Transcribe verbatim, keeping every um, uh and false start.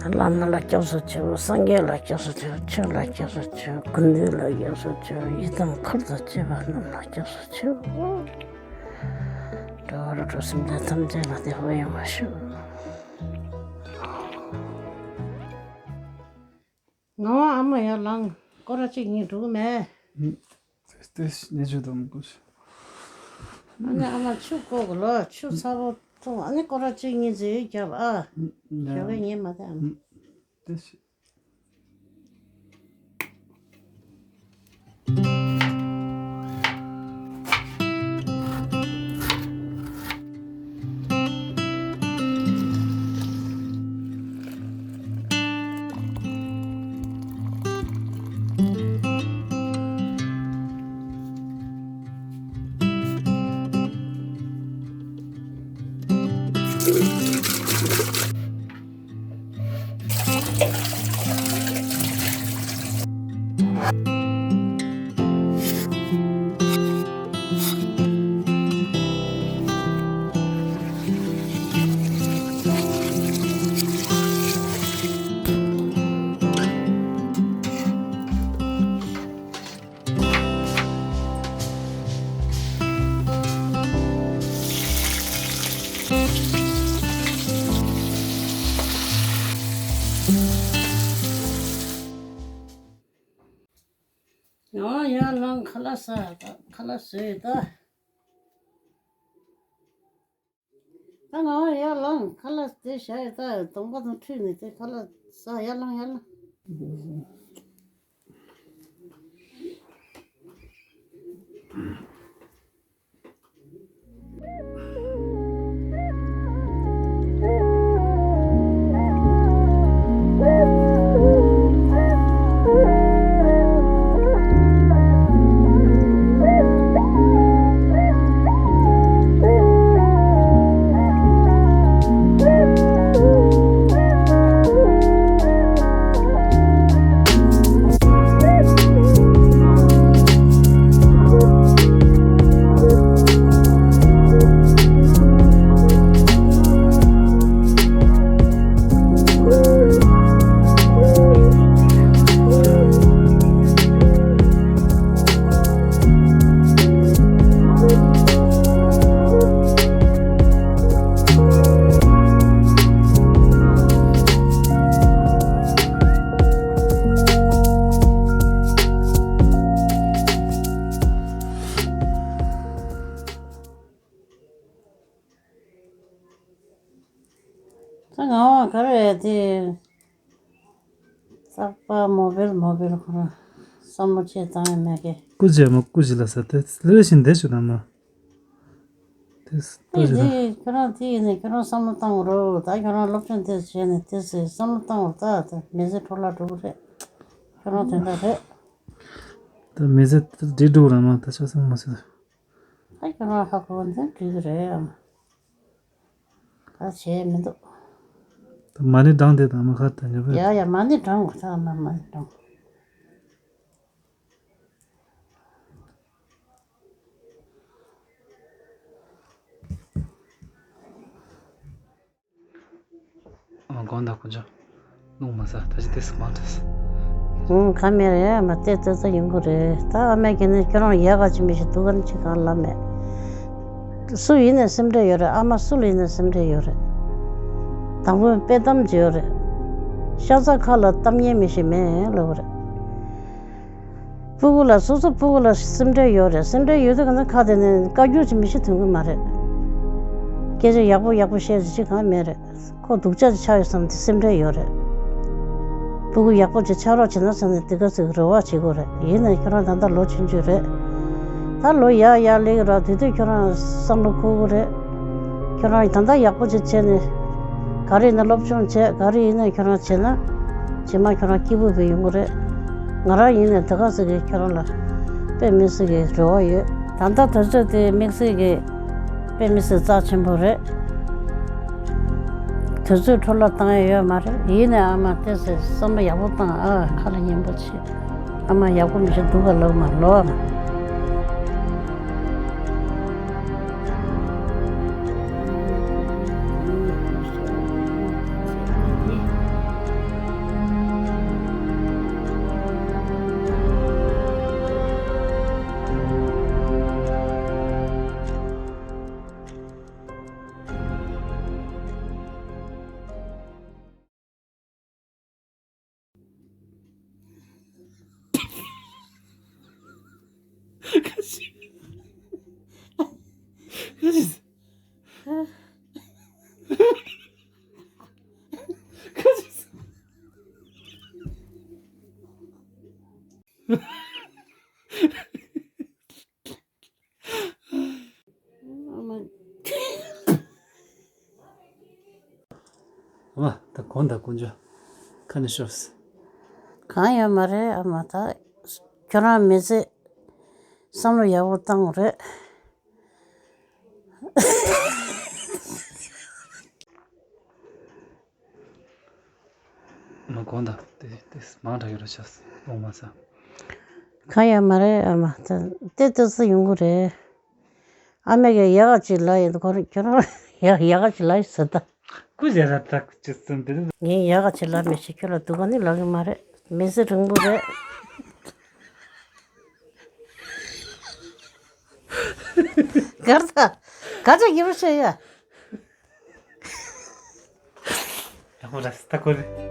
བླ་མ་ལ་སྐྱབས་སུ་མཆིའོ། སངས་རྒྱས་ལ་སྐྱབས་སུ་མཆིའོ། ཆོས་ལ་སྐྱབས་སུ་མཆིའོ། ཀུན་འདུས་ལ་སྐྱབས་སུ་མཆིའོ། ཡི་དམ་འཁོར་དང་བཅས་པ་རྣམས་ལ་སྐྱབས་སུ་མཆིའོ། འགྲོ་བ་རིགས་དྲུག་སེམས་ཅན་ཐམས་ཅད་ལ་བདེ་བ་ཡོང་བ་ཤོག། ངག་དབང་ཨ་མ་ཡར་ལངས། སྐོར་ར་གཅིག་གཉིས་འགྲོ་གི་མེད། ཨུམ། དེ་དེ་ཉེ་ཆོས་དང་མི་དགོས། ཨ་ནི་ཨ་མ་ཆུ་བསྐོལ་གི་ལོ། ཆུ་ཚ་པོ་འཐུང་། ཨ་ནི་སྐོར་ར་གཅིག་གཉིས་ཟིག་རྒྱབ་ཨ། ཨུམ། ཞོགས་ཀས་ཉལ་མ་བསྡད་ཨ་མ། ཨུམ། དེ་ཡང་ཡར་ལངས། ཁ་ལག་ཟ་ད། ཁ་ལག་ཟོས་ད། ད་ང་ཡར་ལངས། ཁ་ལག་དེ་བཞག་ཡོད་ད། གདོང་པ་དང་ཁྲུས་ནས་དེ་ཁ་ལག་ཟ། ཡར་ལངས། ཡར་ལངས། ད་ང་བ་ག་རེ་དེ། རྟག་པར་མོ་བེལ་མོ་བེལ་ཁོ་རང་བསམ་བློ་ཅིག་བཏང་ཡ་མེད་ཀི། སྐུ་མཁྱེན་མ། སྐུ་མཁྱེན་ལ་ཟེར་ཏེ་ལེ་ཤིན་དེ་ཞུ་དང་མ། དེ་ལྟ་ཞུ་དང་། དེ་ཁྱོད་རང་དེ་ཡིན་ནས་ཁྱོད་རང་བསམ་བློ་བཏང་རོགས། ད་ཁྱོད་རང་སློབ་སྦྱོང་དེ་བྱས་ནས་དེ་ཟེར་བསམ་བློ་བཏང་རོགས། ད་དེ་མི་ཚེ་འཕྲོ་བརླག་འགྲོ་གི་རེད། ཁྱོད་རང་དོན་དག་རེད། ད་མི་ཚེ་འདི་འགྲོ་ར་མ། ད་ཆ་ཚང་མ་ཟེར། ད་ཁྱོད་རང་ཧ་གོ་བ་འདི་འགྲིག་གི་རེད་ཨ། ད་བྱས་མི་འདུག་ད་མ་ཎི་བགྲང་དེ་དང་མ་ཁ་ད་ཉོ་བས། ཡ་ཡ། མ་ཎི་བགྲང་དགོས། ད་མ་མ་ཎི་བགྲང་། ཨ་མ་དགོངས་དག་དཀོན་མཆོག་རླུང་མ་ཟ། ད་ཅི་ཏེ་སི་མ་ཏེ་སི། ཨང་། ཁ་མེད་རེད་ཨ་མ། ཏེ་ཏེ་ཏེ་ཡོང་གི་རེད། ད་ཨ་མས་ཁྱེད་ནི་ཁྱོད་རང་ཡག་ག་ཅི་མི་ཤེས། སྡུག་ག་ཅི་གང་ལབ་མེད། སུ་ཡིན་ནས་སེམས་ཁྲལ་ཡོད་རེད། ཨ་མ་སུ་ལ་ཡིན་ནས་སེམས་ཁྲལ་ཡོད་རེད། དང་པོ་དཔེ་གཏམ་ཅིག་ཡོད་རེད། ཤ་ཚ་ཁ་ལ་གཏམ་སྙན་མི་ཤེས་མེད་ལབ་རེད། སྤུ་གུ་ལ། སོ་སོ་སྤུ་གུ་ལ་སེམས་ཁྲལ་ཡོད་རེད། སེམས་ཁྲལ་ཡོད་དུས་ག་ན་ཁ་དེ་ནས་བཀའ་བཀྱོན་ཅིག་མི་ཤེས་ཐོན་གི་མ་རེད། སྐད་ཆ་ཡག་པོ་ཡག་པོ་བཤད་ཅིག་གང་མེད་རེད། ཁོ་སྡུག་ཅག་ཅིག་ཆགས་ཡོད་བསམ་དེ་སེམས་ཁྲལ་ཡོད་རེད། སྤུ་གུ་ཡག་པོ་ཅིག་ཆགས་རོགས་བྱེད་ན་བསམ་ནས་དེ་ག་ཚོད་རེ་བ་བྱེད་དགོས་རེད། ཡིན་ནའི་ཁྱོད་རང་ད་ལྟ་ལོ་ཆུང་ཆུང་རེད། ད་ལོ་ཡར་ཡར་སླེབས་ཀྱི་རེད། དེ་དུས་ཁྱོད་རང་བསམ་བློ་འཁོར་གི་རེད། ཁྱོད་རང་ད་ལྟ་ཡག་པོ་ཅིག་བྱས་ནས། ག་རེ་ཡིན་ན་སློབ་སྦྱོང་བྱས། ག་རེ་ཡིན་ན་ཁྱོད་རང་བྱས་ན། རྗེས་མ་ཁྱོད་རང་སྐྱིད་པོ་བྱས་ཡོང་གི་རེད། ང་རང་ཡིན་ནའི་དེ་ག་ཚོད་ཀྱི་ཁྱོད་རང་ལ་དཔེ་མི་སྲིད་ཀྱི་རེ་བ་ཡོད། ད་ལྟ་དུས་ཚོད་དེ་དམིགས་བསལ་གྱི་དཔེ་མི་སྲིད་རྩ་ཆེན་པོ་རེད། དུས་ཚོད་འཕྲོ་བརླག་བཏང་ཡ་ཡོད་མ་རེད། ཡིན་ནའི་ཨ་མ་ཏེ་སི་བསམ་བློ་ཡག་པོ་བཏང་ཨ། ཁ་ལ་སྙན་པོ་བྱེད། ཨ་མ་ཡག་པོ་མི་བྱེད་སྡུག་ག་ལབ་མ་ལོ་ཨ་མ། དགོངས་དག་དཀོན་མཆོག་ཁ་ནས་ཤོག་གང་ཡོད་མ་རེད་ཨ་མ། ད་ཁྱོད་རང་མི་ཚེ་བསམ་བློ་ཡག་པོ་བཏང་རེད། མ་དགོངས་དག་དེ་དེ་མང་དྲགས་ཡོད་ར་ཤག་དགོངས་མ་ཚ། གང་ཡོད་མ་རེད་ཨ་མ། ད་དེ་ལྟ་ཚུལ་ཡོང་གི་རེད། ཨ་མས་ཀྱང་ཡག་ག་ཅིག་ལབ་ཡིན། ཁོ་རང་ཁྱོད་རང་ཡག་ཡག་ག་ཅིག་ལབ་ཡིན་ཟེར་ད། སྐུ་ཞབས་ར་ད་སྐུ་ཅི་གསུང་འདི་རེད། ངས་ཡག་ག་ཅིག་ལབ་མི་ཤེས། ཁྱོད་ལ་སྡུག་ག་ནི་ལབ་གི་མ་རེད། མི་ཚེ་རིང་པོ་རེད། གར་ད་ག་ཅག་ཡིན་པ་ཤེས་ཡ། ཡག་པོ་ར་ད་ཁོ་རེད།